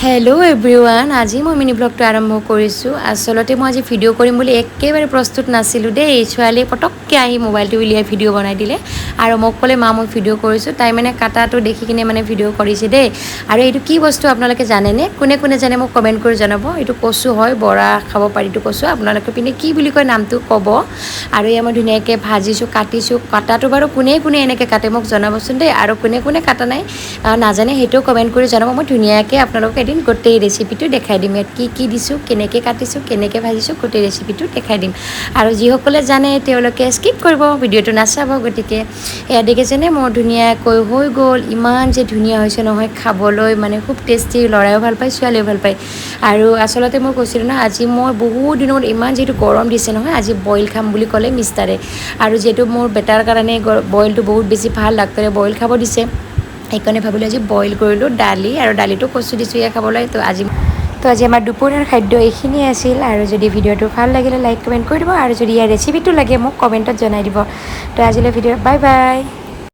Hello' everyone, আজি মই mini ব্লগটো আৰম্ভ কৰিছোঁ। আচলতে মই আজি ভিডিঅ' কৰিম বুলি একেবাৰে প্ৰস্তুত নাছিলোঁ দেই। ছোৱালীয়ে পটককৈ আহি মোবাইলটো উলিয়াই ভিডিঅ' বনাই দিলে আৰু মোক ক'লে, "মা, মই ভিডিঅ' কৰিছোঁ।" তাই মানে কাটাটো দেখি কিনে মানে ভিডিঅ' কৰিছে দেই। আৰু এইটো কি বস্তু আপোনালোকে জানেনে? কোনে কোনে জানে মোক কমেণ্ট কৰি জনাব। এইটো কচু হয়, বৰা খাব পাৰি এইটো কচু। আপোনালোকে পিনে কি বুলি কয় নামটো ক'ব। আৰু এয়া মই ধুনীয়াকৈ ভাজিছোঁ, কাটিছোঁ। কটাটো বাৰু কোনে কোনে এনেকৈ কাটে মোক জনাবচোন দেই। আৰু কোনে কোনে কাটা নাই, নাজানে, সেইটোও কমেণ্ট কৰি জনাব। মই ধুনীয়াকৈ আপোনালোকক এদিন গোটেই ৰেচিপিটো দেখাই দিম। ইয়াত কি কি দিছোঁ, কেনেকৈ কাটিছোঁ, কেনেকৈ ভাজিছোঁ, গোটেই ৰেচিপিটো দেখাই দিম। আৰু যিসকলে জানে তেওঁলোকে স্কিপ কৰিব, ভিডিঅ'টো নাচাব। গতিকে এয়া দেখিছেনে, মোৰ ধুনীয়াকৈ হৈ গ'ল। ইমান যে ধুনীয়া হৈছে নহয় খাবলৈ, মানে খুব টেষ্টি। ল'ৰায়ো ভাল পায়, ছোৱালীয়েও ভাল পায়। আৰু আচলতে মই কৈছিলোঁ ন, আজি মই বহুত দিনৰ মূৰত, ইমান যিহেতু গৰম দিছে নহয়, আজি বইল খাম বুলি ক'লে মিষ্টাৰে। আৰু যিহেতু মোৰ বেটাৰ কাৰণে বইলটো বহুত বেছি ভাল, ডাক্তৰে বইল খাব দিছে, সেইকাৰণে ভাবিলোঁ আজি বইল কৰিলোঁ দালি আৰু দালিটো কচু দিছোঁ এয়া খাবলৈ। তো আজি আমাৰ দুপৰীয়াৰ খাদ্য এইখিনিয়ে আছিল। আৰু যদি ভিডিঅ'টো ভাল লাগিলে লাইক, কমেণ্ট কৰি দিব। আৰু যদি ইয়াৰ ৰেচিপিটো লাগে মোক কমেণ্টত জনাই দিব। তো আজিলৈ ভিডিঅ' বাই বাই।